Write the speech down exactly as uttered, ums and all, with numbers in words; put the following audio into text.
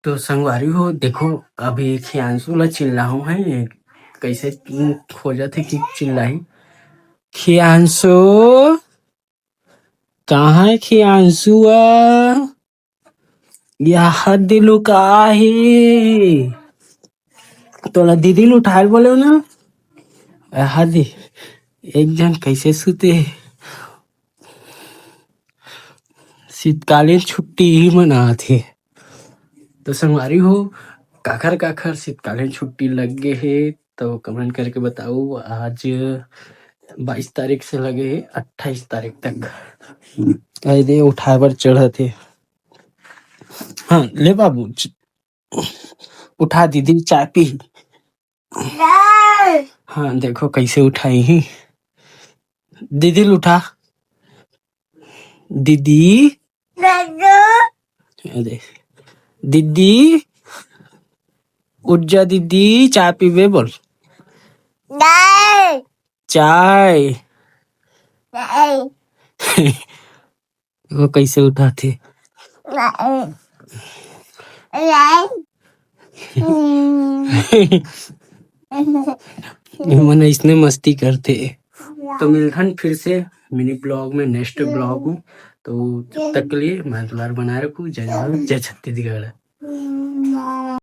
तो संगवारी हो, देखो, अभी खियांशु ला चिल्लाहूं है, कैसे खोजत हे कि चिल्लाही, "खियांशु, कहाँ हे खियांशु आ? यहाँ दे लुका हे।" तोला दीदी ल उठाए ल बोले ना, यहाँ दे, एक झन कैसे सुते हे। शीतकालीन छुट्टी ही मनात हे। तो संगवारी हो, काखर काखर शीतकालीन छुट्टी लग गे हे, तो comment करके बताओ। आज बाईस तारीख से लगे हे अट्ठाईस तारीख तक। अरे दे, उठाए बर चढ़त हे। हाँ, ले बाबू, च-, उठा दीदी, चाय पी। हाँ, देखो कैसे उठाई ही। दीदी ल उठा। दीदी। अरे, दीदी, उठ जा दीदी, चाय पीबे बोल। चाय। वो कैसे उठाथे? ये मन इसने मस्ती करथे। तो मिलथन फिर से mini vlog में, next vlog में। तो जब तक के लिए मैं दुलार बनाए रखूँ। जय जोहार, जय छत्तीसगढ़।